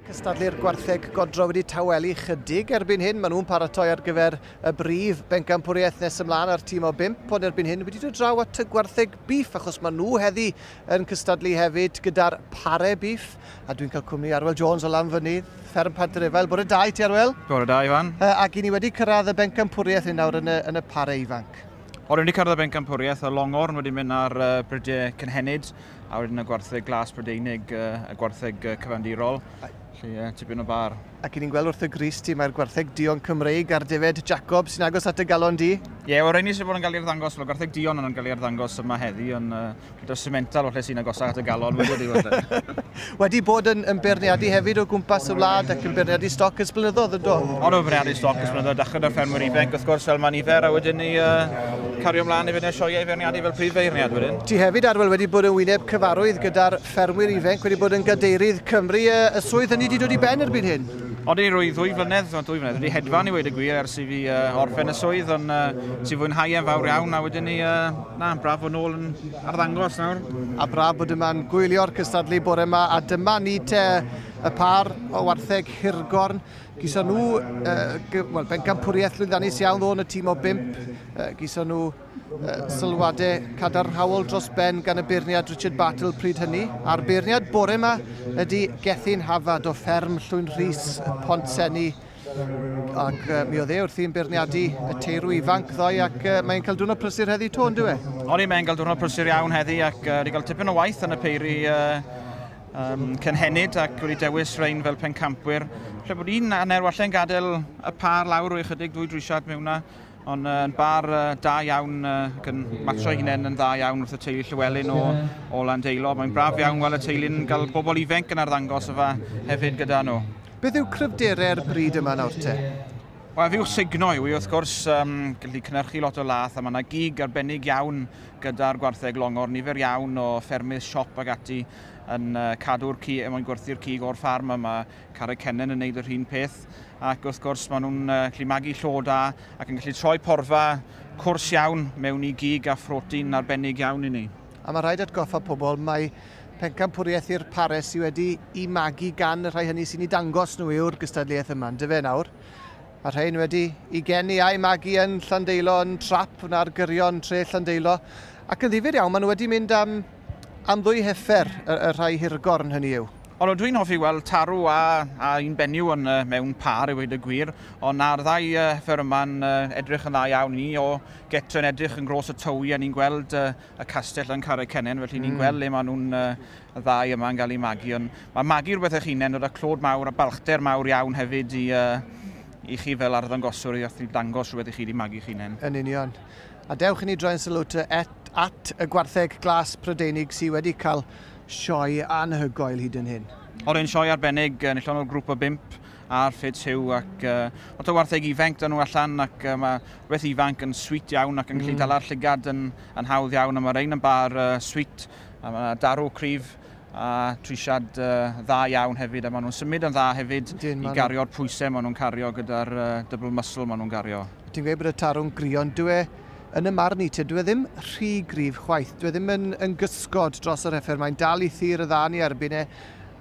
Cystadlu'r gwartheg godro wedi tawelu chydig erbyn hyn. Maen nhw'n paratoi ar gyfer y brif bencampwriaeth nes ymlaen a'r tîm o bump, ond erbyn hyn wedi dod draw at y gwartheg beef, achos maen nhw heddi yn cystadlu hefyd gyda'r pare beef. A dwi'n cael cwmni Arwel Jones o Lanfynydd, fferm Pantrefael. Bore da i ti, Arwel. Bore da, Ifan. Ac i ni wedi cyrraedd y bencampwriaeth ni nawr yn y, yn y pare ifanc. O'n wedi cyrraedd y bencampwriaeth, y Longhorn wedi mynd ar brydiau cynhenid, a wedyn y gwartheg glas Brydeinig, y gwartheg cyfandirol. Felly, tipyn o bar. Ac i ni'n gweld wrth y grys ti, mae'r gwartheg duon Cymreig a'r defed Jacob sy'n agos at y galon di. Ie, yeah, wel, rheini sydd bod yn cael ei arddangos, fel gwartheg duon yn cael ei arddangos yma heddi, ond gyda'r semental falle sy'n agosach at y galon wedi di. Wedi bod yn beirniadu hefyd o gwmpas y wlad ac yn beirniadu stoc ers blynyddoedd, yn do? Ond o'n beirniadu stoc ers blynyddoedd, dechrau da'r ffermwyr ifanc, wrth gwrs, fel mae nifer, a wedyn ni cario ymlaen i fynd i'r sioeau i feirniadu fel prif feirniad wedyn. Ti hefyd, Arwel, wedi bod yn wyneb cyfarwydd gyda'r ffermwyr ifanc, wedi bod yn gadeirydd Cymru. Y swydd hynny wedi dod i ben erbyn hyn? Odi, rwy 2 flynedd, o 2 flynedd, wedi hedfan i weud y gwir ers i fi orffen y swydd, ond si fwynhau e'n fawr iawn, a wedyn ni, na, braf fod nôl yn arddangos nawr. A braf bod yma'n gwylio'r cystadlu bore yma, a dyma ni te y par o wartheg hirgorn. Gison nhw, wel, bencampwriaeth llwyddiannus iawn ddo yn y tîm o bump. Gison nhw sylwadau cadarnhaol dros ben gan y beirniad Richard Battle pryd hynny. A'r beirniad bore yma ydy Gethin Hafad o fferm Llwyn Rhys, Pontsenni. Ac mi oedd e wrthi'n beirniadu y teirw ifanc ddoe ac mae'n cael diwrnod prysur heddi to, on'd yw e? Odi, mae'n cael diwrnod prysur iawn heddi ac wedi cael tipyn o waith yn y peiri cynhenid ac wedi dewis rhain fel pencampwyr. Lle bod un hanner walle'n gadael y par lawr o ychydig ddwy drisiad mewn na, ond yn bar da iawn ac yn matcho hunain yn dda iawn wrth y teulu Llywelyn o Landeilo. Mae'n braf iawn gweld y teulu'n cael bobl ifanc yn arddangos yfa hefyd gyda nhw. Beth yw cryfderau'r bryd yma nawr te? Wel, fi yw sugno yw i, wrth gwrs, gallu cynhyrchu lot o lath, a mae yna gig arbennig iawn gyda'r gwartheg Longhorn, nifer iawn o ffermydd siop ag ati yn cadw'r cig, er mwyn gwerthu'r cig o'r ffarm, a mae Carreg Cennen yn neud yr un peth. Ac wrth gwrs, maen nhw'n gallu magu llo da ac yn gallu troi porfa cwrs iawn mewn i gig a phrotein arbennig iawn i ni. A mae rhaid atgoffa pobl mae pencampwriaeth i'r pare sydd wedi i magu gan y rhai hynny sy'n ei dangos nhw yw'r gystadleuaeth yma, yndyfe nawr? A rhain wedi i geni a'i magu yn Llandeilo, yn trap na'r gyrion tre Llandeilo. Ac yn ddifyr iawn, maen nhw wedi mynd am ddwy heffer, y rhai hirgorn hynny yw. Ond dwi'n hoffi weld tarw a un benyw yn, mewn par i weud y gwir, ond na'r ddau heffer yma'n edrych yn dda iawn. Ni o getre yn edrych yn gros y Tywi a ni'n gweld y castell yn Carreg Cennen, felly ni'n gweld le maen nhw'n y ddau yma'n cael eu magu. Ond mae magu rhywbeth eich hunain dod â clod mawr a balchder mawr iawn hefyd i chi fel arddangoswr i allu dangos rhywbeth i chi wedi magu eich hunain. Yn union. A dewch i ni droi'n sylw at y gwartheg glas Prydeinig sydd wedi cael sioe anhygoel hyd yn hyn. Oedd e'n sioe arbennig, enillon nhw'r grŵp o bump ar Fitz Hugh ac lot o wartheg ifanc dyn nhw allan ac mae rhywbeth ifanc yn sweet iawn ac yn gallu dala'r llygad yn hawdd iawn a mae rhain yn bar sweet a mae darw cryf a trisiad dda iawn hefyd a maen nhw'n symud yn dda hefyd Ydyn, i gario'r pwysau maen nhw'n cario gyda'r double muscle maen nhw'n cario. Ti'n gweud bod y tarw'n gry, ond dyw e yn y marn i te, dyw e ddim rhy gryf chwaith. Dyw e ddim yn gysgod dros yr heffer. Mae'n dal i thir y dda ni erbyn e,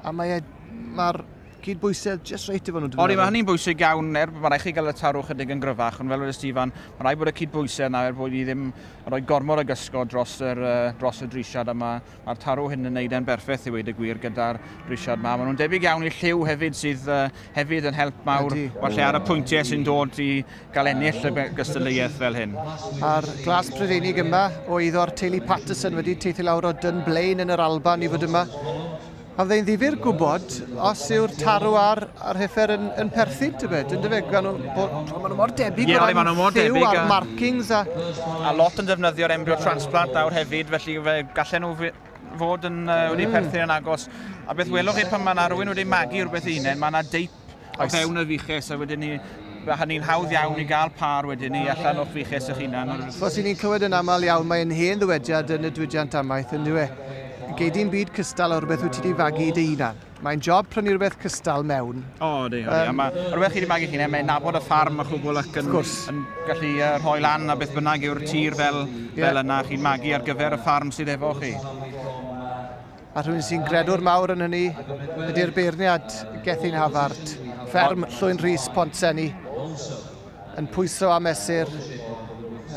a mae'r cydbwysedd jyst reit efo nhw. Odi, mae hynny'n bwysig iawn, er mae rhaid chi gael y tarw chydig yn gryfach, ond fel wedi Stefan, mae rhaid bod y cydbwysedd yna er bod i ddim yn rhoi gormod o gysgod dros y drisiad, a mae'r tarw hyn yn neud e'n berffaith i weud y gwir gyda'r drisiad ma. Maen nhw'n debyg iawn i lliw hefyd sydd hefyd yn help mawr, falle ar y pwyntiau sy'n dod i gael ennill y gystadleuaeth fel hyn. A'r glas Prydeinig yma o eiddo'r teulu Patterson wedi teithio lawr o Dunblane yn yr Alban i fod yma. A fyddai'n ddifyr gwybod os yw'r tarw a'r heffer yn perthyn, tybed, yn dyfe? Gan maen nhw mor debyg o ran maen nhw mor lliw debyg a'r markings a. A lot yn defnyddio'r embryo transplant nawr hefyd, felly fe gallen nhw fod yn wedi perthyn yn agos. A beth welwch chi pan mae yna rhywun wedi magu rhywbeth ei hunain, mae yna deip o fewn y fuches, a wedyn ni, mae hynny'n hawdd iawn i gael par wedyn ni allan o'ch fuches eich hunan. Os ni'n clywed yn aml iawn, mae'n hen ddywediad yn y diwydiant amaeth, yn dyw e? Gei di'm byd cystal o rhywbeth wyt ti wedi fagu dy hunan. Mae'n job prynu rhywbeth cystal mewn. O, di, odi. A mae rhywbeth chi wedi magu chi'n mae'n nabod y ffarm a chwbl ac yn, Wrth gwrs. yn gallu rhoi lan a beth bynnag yw'r tir fel yna chi'n magu ar gyfer y ffarm sydd efo chi. A rhywun sy'n gredwr mawr yn hynny ydy'r beirniad Gethin Havard, fferm Llwyn Rhys Pontsenni, yn pwyso a mesur,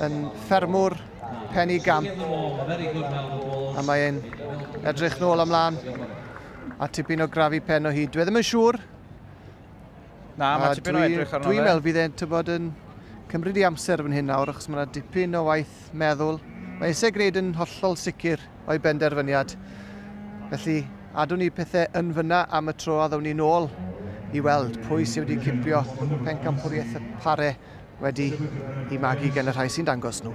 yn ffermwr pen i gamp, a mae'n edrych nôl ymlaen a tipyn o grafu pen o hyd. Dwi ddim yn siŵr. Na, mae tipyn o edrych arno fe. Dwi'n meddwl fydd e'n tybod yn cymryd i amser fan hyn nawr, achos mae yna dipyn o waith meddwl. Mae eisiau gwneud yn hollol sicr o'i benderfyniad. Felly, adwn ni pethau yn fyna am y tro a ddown ni nôl i weld pwy sydd wedi cipio pencampwriaeth y pare wedi i magu gen y rhai sy'n dangos nhw.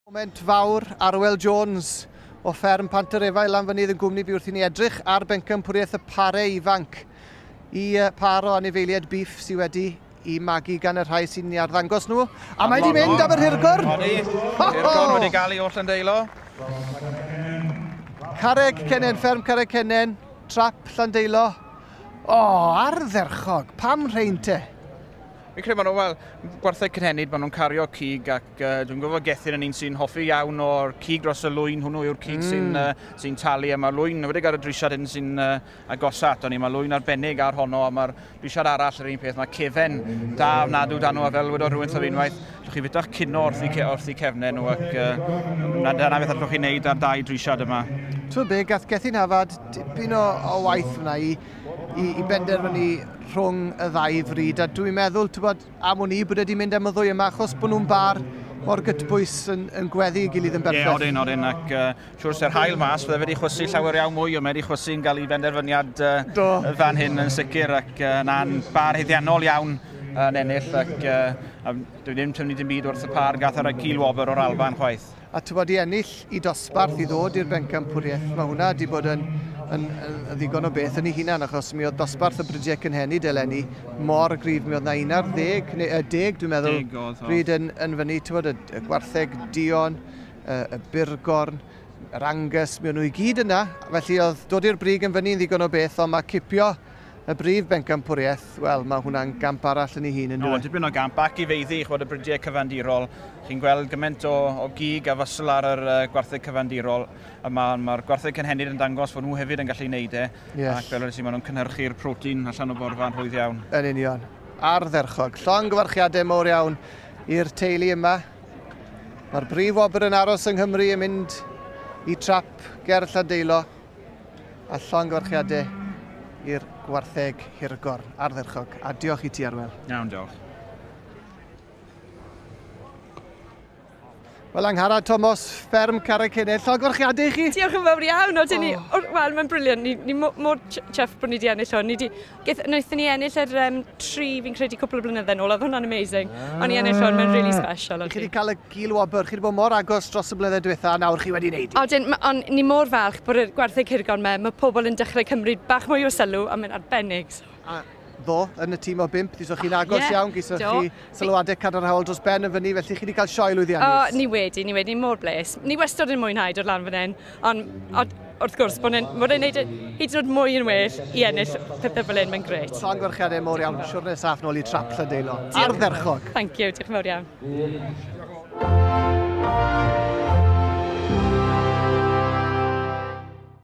Moment fawr, Arwel Jones o fferm Pant-yr-Efail lan fynydd yn gwmni fi wrth i ni edrych ar bencampwriaeth y pare ifanc i par o anifeiliaid biff sydd wedi i magu gan y rhai sy'n ni arddangos nhw. A mae di mynd am yr hirgorn! Odi, hirgorn wedi gael ei oll yn deilo. Carreg Cennen, fferm Carreg Cennen, trap Llandeilo. O, ardderchog, pam rhein te? Fi'n credu maen nhw, wel, gwartheg cynhenid, maen nhw'n cario cig ac dwi'n gwybod Gethin yn un sy'n hoffi iawn o'r cig dros y lwyn, hwnnw yw'r cig sy'n talu, a mae'r lwyn wedi ar y drisiad hyn sy'n agosa ato ni, mae lwyn arbennig ar honno, a mae'r drisiad arall yr un peth, mae cefen da ofnadw dan nhw, a fel wedodd rhywun wrtho fi unwaith, allwch chi fita'ch cino wrth i cefnau nhw, ac dyna beth allwch chi wneud ar dau drisiad yma. Ti'n be, gath Gethin Havard dipyn o waith fyna i benderfynu rhwng y ddau fryd, a dwi'n meddwl, ti'n bod, am wn i bod wedi mynd am y ddwy yma, achos bod nhw'n bar mor gytbwys yn gweddu i gilydd yn berffaith. Ie, odyn, odyn, ac siwr se'r haul mas, fydde wedi chwysu llawer iawn mwy, ond mae wedi chwysu'n cael ei benderfyniad fan hyn yn sicr, ac na'n bar haeddiannol iawn yn ennill, ac dwi ddim tynnu dim byd wrth y par gath ar y cil wobr o'r Alban chwaith. A ti'n bod i ennill i dosbarth i ddod i'r bencampwriaeth, mae hwnna wedi bod yn ddigon o beth yn ei hunan, achos mi oedd dosbarth y brydiau cynhenid eleni mor gryf, mi oedd na 11, neu 10 dwi'n meddwl, bryd yn fyny, ti'n bod, y gwartheg duon, y burgorn, yr Angus, mi o'n nhw i gyd yna, felly oedd dod i'r brig yn fyny yn ddigon o beth, ond mae cipio y brif bencampwriaeth, wel, mae hwnna'n gamp arall yn ei hun, yn dweud. O, dipyn o gamp, ac i feiddi, chwbod, y brydiau cyfandirol. Chi'n gweld gymaint o gig a fysl ar yr gwartheg cyfandirol. A mae'r gwartheg cynhenid yn dangos fod nhw hefyd yn gallu wneud e. Yes. Ac fel ydych chi, maen nhw'n cynhyrchu'r protein allan o borfa'n rhwydd iawn. Yn union. Ardderchog. Llongyfarchiadau mawr iawn i'r teulu yma. Mae'r brif wobr yn aros yng Nghymru yn mynd i trap ger Llandeilo. A llongyfarchiadau i'r gwartheg hirgorn, ardderchog. A diolch i ti, Arwel. Iawn, diolch. Wel, Angharad Thomas, fferm Carreg Cennen, llongyfarchiadau i chi. Diolch yn fawr iawn. Wel, mae'n brilliant. Ni mor chuffed bod ni wedi ennill hwn. Wnaethon ni ennill yr 3, fi'n credu, cwpl o blynydde nôl. Oedd hwnna'n amazing. Ond i ennill hwn, mae'n really special. Chi wedi cael y gil wobr, chi wedi bod mor agos dros y blynydde diwetha, a nawr chi wedi wneud. Odyn, ond ni mor falch bod y gwartheg hirgorn 'ma, mae pobl yn dechrau cymryd bach mwy o sylw, a mae'n arbennig. Ddo, yn y tîm o 5, gesoch chi'n agos iawn, gesoch chi sylwadau cadarnhaol dros ben yn fyny, felly chi wedi cael sioe lwyddiannus. O, ni wedi, ni mor bles. Ni wastad yn mwynhau dod lan fan hyn, ond wrth gwrs, bod e'n gwneud hyd yn oed mwy yn well i ennill pethau fel hyn, mae'n grêt. Llongyfarchiadau mawr iawn, siwrne saff nôl i trap Llandeilo. Ardderchog. Thank you, diolch yn fawr iawn.